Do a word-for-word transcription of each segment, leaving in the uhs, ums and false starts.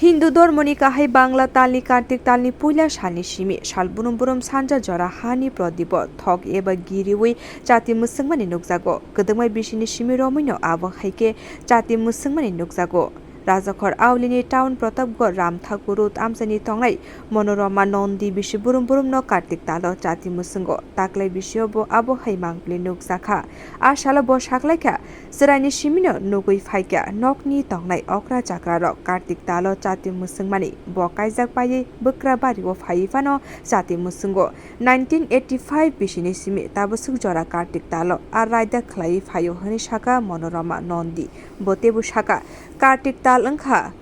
Hindu dormoni kahai Bangla talni Kartik talni puila salni simi sal burum burum sanja jora hani prodibo thok eba giriwi chati mwswngmani nukjago. Kwdwkma bisini simi romwino abo hai khe chati mwswngmani nukjago. Rajakhor Aulini town Pratapgarh Ramthakur road amchaini tongnai Monorama Nondi bisi burum burumno Kartik talo chati mwswngo taklai bisio bo abo hai mangpili nukjakha. A salo bo saklaikha, chwraini simino nugwi phaikha nokni tongnai okra chakrarok Kartik talo chati mwswngmani. Bo kaijak paiwi bwkra bario phaiwi phano chati mwswngo. Nineteen eighty five bisini simi tabaswk jora Kartik talo a raida khlaiwi phaio hwnwi sakha Monorama Nondi. Bo teibo sakha, Kartik tal wngkha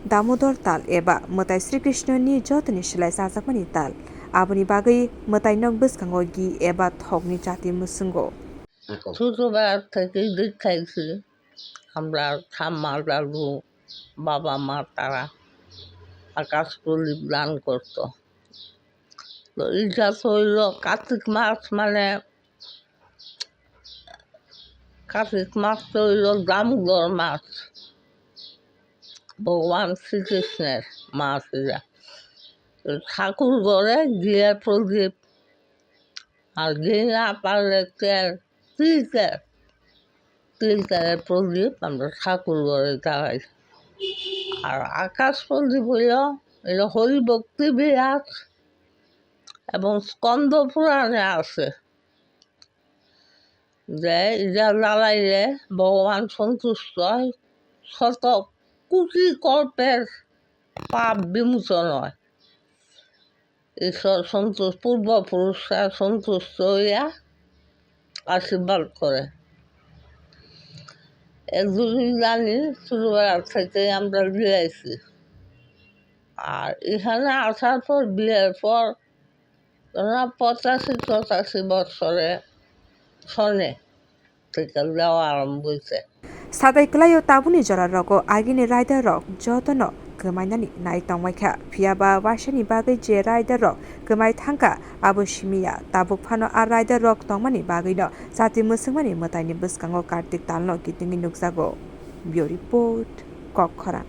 Damodor tal eba Mwtai Sri Krishnoni jotoni slai chajakmani tal. Aboni bagwi mwtai nok bwskango gi eba thokni chati mwswngo. ছোটবেলা থেকেই দেখে আইছি আমরা ঠাম্মা দাদু বাবা মা তারা আকাশ প্রদীপ দান করতো। তো এটা তো হইলো কার্তিক মাস, মানে কার্তিক মাস তো হইলো দামোদর মাস, ভগবান শ্রীকৃষ্ণের মাস এটা। তো ঠাকুর ঘরে ঘিয়ের প্রদীপ, আর ঘি না পারলে তেল, তিল তেল, তিল তেলের প্রদীপ আমরা ঠাকুর ঘরে জ্বালাই। আর আকাশ প্রদীপ হইল, এটা হরিভক্তি বিরাট এবং স্কন্দ পুরাণে আছে যে এটা জ্বালাইলে ভগবান সন্তুষ্ট হয়, শত কোটি কল্পের পাপ বিমোচন হয়। ঈশ্বর সন্তুষ্ট, পূর্বপুরুষরা সন্তুষ্ট হইয়া আশীর্বাদ করে। এগুলি জানি ছোটবেলা থেকে আমরা দিয়ে আইছি। আর এখানে আসার পর, বিয়ের পর, ধরো পঁচাশি, পঁচাশি বছরে সনে থেকে দেওয়া আরম্ভ হয়েছে। Sadai kwlaio tabukni jora rogo agini raida rok jotono kwmainani nai tongmai kha, phiya ba waisani bagwi je raida rok kwmai thangkha abo simi ya. Tabuk phano a raida rok tongmani bagwino chati mwswngmani mwtaini bwskango Kartik talno kitingwi nukjago. Bureau Report, Kokkhorang.